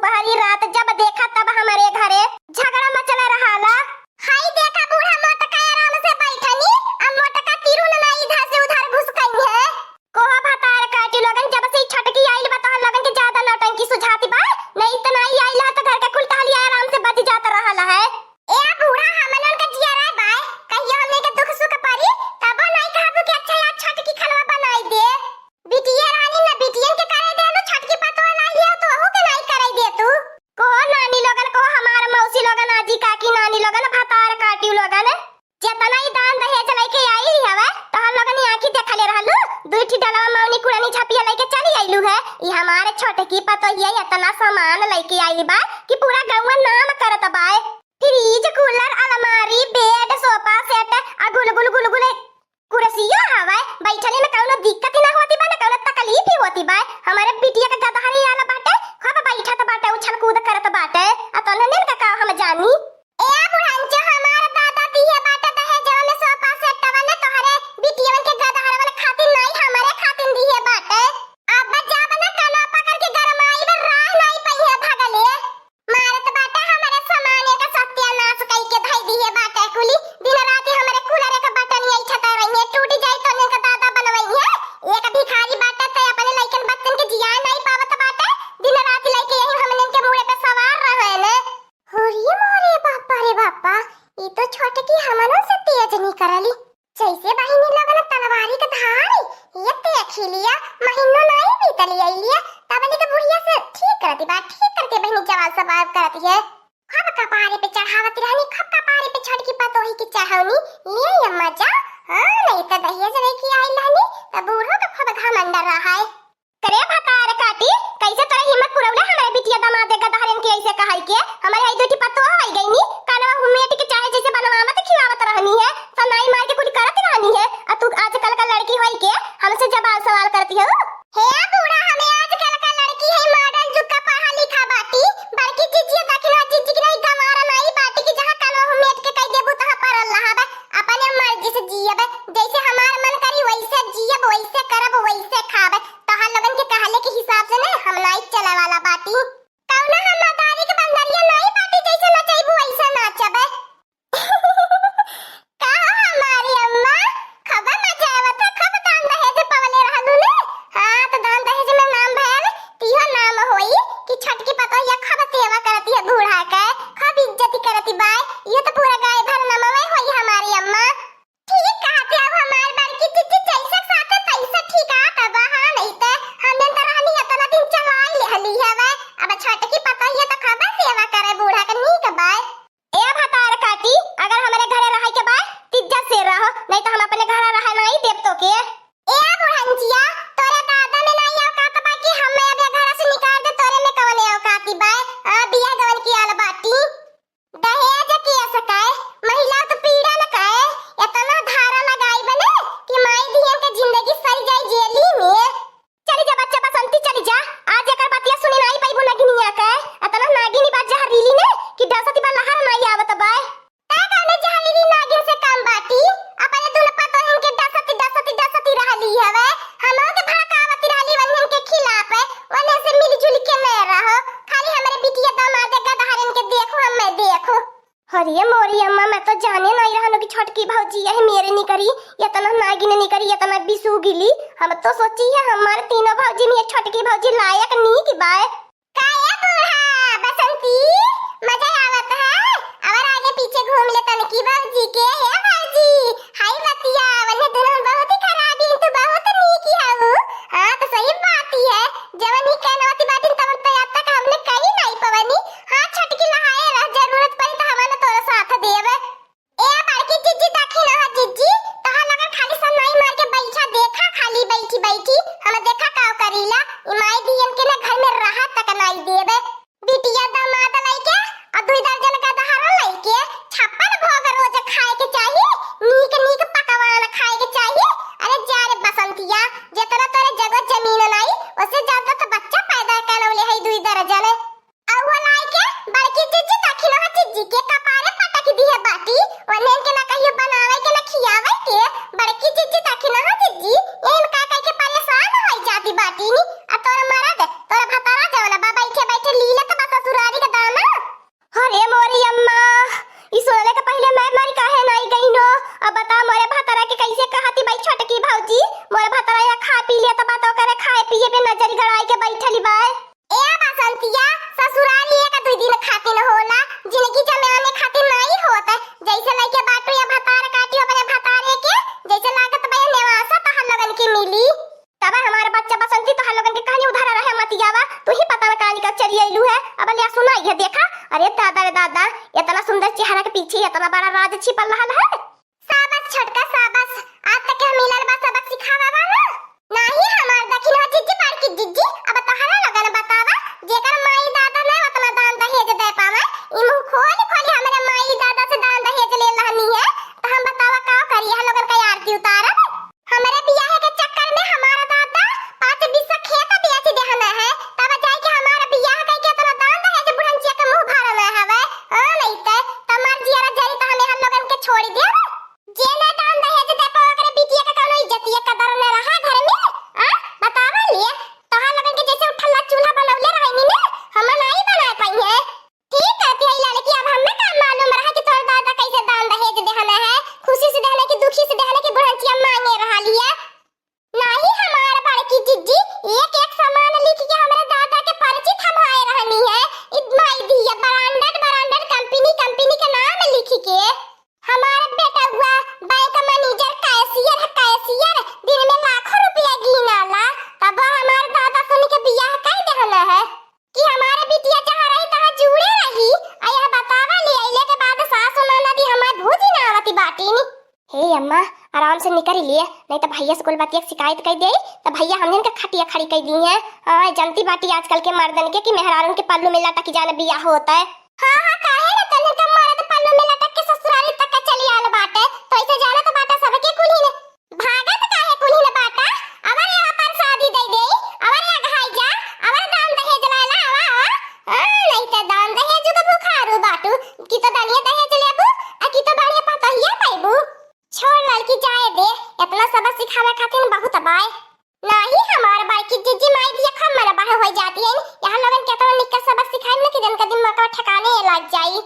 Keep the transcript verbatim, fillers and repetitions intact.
बहरी रात जब देखा तब हमरे घरे झगड़ा मचल रहाला। हाय देखा बूढ़ा मोटका आराम से बैठनी, अब मोटका तिरुन ना इधर से उधर घुसकई है। कोहा भतार काटी लोगन, जब से ई छोटकी आइल बा तोहर लोगन के ज्यादा नौटंकी सुझाती बा, नहीं त ना ई आइल है त घर के कुल टहलिया आराम से बच जात रहल है। ए बूढ़ा, हमनन के जिया रे बाय, कहियो हमने के दुख सुख परी, तबो नाई कहबू कि अच्छा यार छोटकी खनवा बनाई दे। बिटिया रानी न बिटियन के करे देलू, छोटकी पतोह ना लियो तो ओहू के नाई करे दे तू। को नानी लोगन, को हमार मौसी लोगन, आजी काकी नानी लोगन, भतार काटी लोगन, जेतना ई दान दहेज लइके आई हवे, तोहर लोगन आँखी देखले रहलू, दुई ठी डलवा मौनी कुड़नी झपिया लइके चली आइलू है। ई हमार छोटकी पतोहिया एतना सामान लइके आई बा कि पूरा गौवा नाम करत बाय। फ्रिज, कूलर, अलमारी, बेड, सोफा सेट, आ गुलगुल गुलगुल कुर्सियो हवे, बैठले में कौनो दिक्कत ही ना होती बा, ना कौनो तकलीफ ही होती बा। हमारे बिटिया के गदहरी आला बाटे, खूब बैठत बाटे, उछल कूद करत बाटे। आ तोहने का का हम जानी? ए बुढ़ंचो, हमार दादा दिहे बाटे दहेजवा में सोफा सेटवा ने तोहरे बिटियवन के गदहरवन खातिर नाई, हमरे खातिर दिहे बाटे। अब जब ना कनवा पकड़ के गरमाई बा, राह नाई पइहे भगले। मारत बाटे हमरे सामाने का सत्यानाश कई के धई दिहे बाटे कुली। दिन रात हमरे कूलर के बटन यही छता रही है, टूट जाई तो इनका दादा बनवई है। एक भिखारी बाटे ते अपने लइकन बच्चन के जिया नाई पावत बाटे, दिन रात लइके यही हमने के मूड़े पे सवार रहे ने। होरिये मोरे बापा रे बापा, ई तो छोटकी हमनों से तेज निकरली। जैसे बहिनी लोगन तलवारी के धार, ये ते अखिलिया महीनों नाई बीतली अइलिया, तबली के बुढ़िया से ठीक करती बा, ठीक करती बहिनी जवान सवाल करती है। खूब कपारे पे चढ़ावत रहनी, खूब कपारे पे छोटकी पतोही के चढ़ौनी, ले अम्मा जा, हाँ, नहीं तो दहेज लेके आई रहनी, तो बूढ़ो का खूब घमंड रहा है। करे भतार काटी, कैसे तोरे हिम्मत पुरौले हमरे बिटिया दामाद के गदहरन के ऐसे कहई के? हमरे हई दुठी पतोह होई गईनी, कानवा हुमेट के चाहे जैसे बनवावत खिलावत रहनी है, सनाई मार के कुल करत रहनी है, आ तू आजकल का लड़की होई के हमसे जवाब सवाल करती हो? हे बूढ़ा, हमें आजकल का लड़की है, मॉडर्न जुग का पढ़ा लिखा बाटी, बड़की जिज्जी दखिना जिज्जी की नहीं गंवारा नाई बाटी कि जहाँ कानवा हुमेट के कह देबू तहाँ परल रहबे, अपने मर्जी से जियबे, जैसे हमार मन करी वैसे जियब, वैसे करब, वैसे खाबे। तोहार लोगन के कहले के हिसाब से ने हम नाई चले वाला बाटी। कौनो हम मदारी के बंदरिया नाई बाटी, जैसे नचैबू वैसे नाचबे। का हो हमारी अम्मा, खूब मजा आवत है, खूब दान दहेज पवले रहलू ने। हाँ, तो दान दहेज में नाम भयल, तिहो नाम होई कि छोटकी पतोहिया खूब सेवा करती है बूढ़ा के, खूब इज्जत करती बाय। ये तो पूरा गाय भर नमवे होई हमारी अम्मा। ठीक कहत है, अब हमार बड़की जिज्जी जैसे साथे तैसे ठीक आत बा, हाँ, नहीं ते हम जन तो रहनी इतना दिन चलवाई लेहली हवे। अब छोटकी पतोहिया तो खूब सेवा करे बूढ़ा के, नीक बाय। ए भतार काटी, अगर हमरे घरे रहे के बाय, तिज्जा से रहो, नहीं तो हम अपने घरे रहे नहीं देब तो के। ए बुढ़ंचिया, तोरे दादा में नहीं औकात बा कि हम अब घर से निकाल दे, तोरे में कवन औकात बाय? आ, बिया गवन की आल बाटी। दहेज केस काए, महिला उत्पीड़न काए, इतना धारा लगाई बने कि माई दियन के जिंदगी सर जाई जेली में। चली जा बच्चा बसंती, चली जा। आज एकर बतिया सुने नाई पइबू नगिनिया के। इतना नागिनी बा जहरीली ने कि डसती बा लहर नाई आवत बाय। तै कौने जहरीली नागिन से कम बाटी? अपने दुनो पतोहिन के डसती, डसती, डसती रहली हवे। हमहू के भड़कावती रहली वन्हन के खिलाफ। वन्हन से मिलजुल के न रहो। खाली हमरे बिटिया दामाद गदहरन के देखो, हमें देखो। अरे मोरी अम्मा, मैं तो जाने नहीं रहलो कि छोटकी भौजी यही मेरे निकरी, इतना नागिन निकरी, इतना बिसुगिली। हम तो सोची है हमारे तीनों भौजी में ये छोटकी भौजी लायक नीक बाय। का ए बूढ़ा, बसंती, मजा आवत है? और आगे पीछे घूम ले तनकी भौजी के। हे भौजी, हाय बतिया, वन्ने दुल्हन बहुत ही खराब ही, तू बहुत नीक ही हऊ। हाँ, तो सही बात ही है, जवन ही कहनवती बाटिन तवन तो आज तक हमने करी नहीं पवनी। हाँ, छोटकी लहाए रह, जरूरत पड़ी तो हमने तोरे साथ देवे। ए बड़की जिज्जी, देखी ना हो जिज्जी, तोहार लगन खाली सब नाई मार के बैठा, देखा खाली बैठी बैठी, हम देखा का करीला। ई माई दियन के ना घर में रहा तक नाई देबे। बिटिया दामाद लइके आ दुई दर्जन गदहरा लइके छप्पन भोग रोज खाए के चाही, नीक नीक पकवान खाए के चाही। अरे जा रे बसंतिया, जेतना तोरे जगह जमीन नाई, ओसे ज्यादा तो बच्चा पैदा करौले है दुई दर्जन। अउहो लाइके बड़की जिज्जी दखिनहा जिज्जी के कपारे पटक दिहे बाटी। ओन्हेन के ना कहियो बनावे के ना खियावे के। बड़की जिज्जी दखिनहा जिज्जी एहन का कह के परेशान होई जाती बाटी नी। आ तोर मरद, तोर भतारा जवन बा, बैठे बैठे लीलत बा। बसंतिया, ससुरारी एक दुई दिन खातिर होला, जिंदगी जमाने खातिर नाहीं होत। जैसे लइके बाटू या भतार काटियो अपने भतारे के, जैसे लागत बा ये नेवासा तोहर लोगन के मिली। तब हमार बच्चा बसंती तोहर लोगन के कहनी उधार रहे मतियावा, तू ही पता न कहाँ निकल चली अइलू है। अब ले सुना ये देखा, अरे दादा रे दादा, इतना सुंदर चेहरा के पीछे इतना बड़ा राज छिपल रहल है। साबस छोटका साबस, आज तक के मिलल बा सबक सिखावा वाला। नाही हमार दखिन हो जिज्जी बड़की जिज्जी, अब तोहरा लोगन बतावा, जेकर माई दादा ना उतना दान दहेज दे पावे, ई मुंह खोली खोली हमरे माई दादा से दान दहेज ले लहनी है, तो हम बतावा का करी, यह लोगन का आरती उतारब? हमरे बियाह के चक्कर में हमारा दादा पाँच बीस खेत बेच देहना है, तब जाए के हमारा बियाह कई के इतना दान दहेज बुढ़ंचिया के मुंह भरना हवे। हाँ, नहीं ते तमार जियरा जरी तो हम यह लोगन के छोड़ी देब। जे ना दान दहेज दे पावे, ओकरे बिटिया के कौनो इज्जतिया कदर न रहा घर में। आ, बतावा लिए, तोहार लोगन के जैसे उठल्ला चूल्हा बनौले रहनी ने, हम नाई बनाए पाई है। ठीक कहती है लड़की, अब हमें का मालूम रहा कि तोर दादा कैसे दान दहेज देहना है, खुशी से देहना कि दुखी से देहना कि बुढ़ंचिया मांगे रहा लिए। नाही हमार बड़की जिज्जी, एक एक सामान लिख के हमरे दादा के पर्ची थमाए रहनी है। इ माई दिया branded branded company company के नाम लिख के। हमार बेटउआ bank manager cashier है, cashier, दिन में लाखों रुपया गिनाला, तब हमार दादा सुन के बियाह कर देहना है कि हमार बिटिया जहाँ रही तहाँ जुड़े रही। आ यह बतावा ले अइले के बाद सासु ननदी हमार भूजी ना आवती बाटिन। हे अम्मा, आराम से निकल लिए, नहीं तो भैया से कुल बतिया के शिकायत कर दे, तो भैया हमने का खटिया खड़ी कर दी है। हाँ, जनती बाटी आजकल के मर्दन के कि मेहरारून के पल्लू में लटक जाने बियाह होता है। हाँ, हाँ, काहे ना तन्हन का मर्द पल्लू में लटक के ससुरारी तक के चली आल बाटे, तो ऐसे जाना तो बाटा सबके कुली ने। भागत काहे कुली ने बाटा? अवर यहाँ पर शादी दे दे, अवर यहाँ घाई जा, अवर दान दहेज लाला, आवा, आवा। हाँ, नहीं तो दान दहेज का भुखारू बाटू, कि तो दानिया दहेज लेबू, आ कि तो बढ़िया पतोहिया पैबू। छोड़ लड़की, जाए दे, इतना सबक सिखावे खातिर बहुत बाय। नाही हमार बड़की जिज्जी माई दिया खम्मर बाहर हो जाती है, यहाँ लोगन के तो निकर सबक सिखाई न कि जन का दिमाग ठिकाने लग जाई।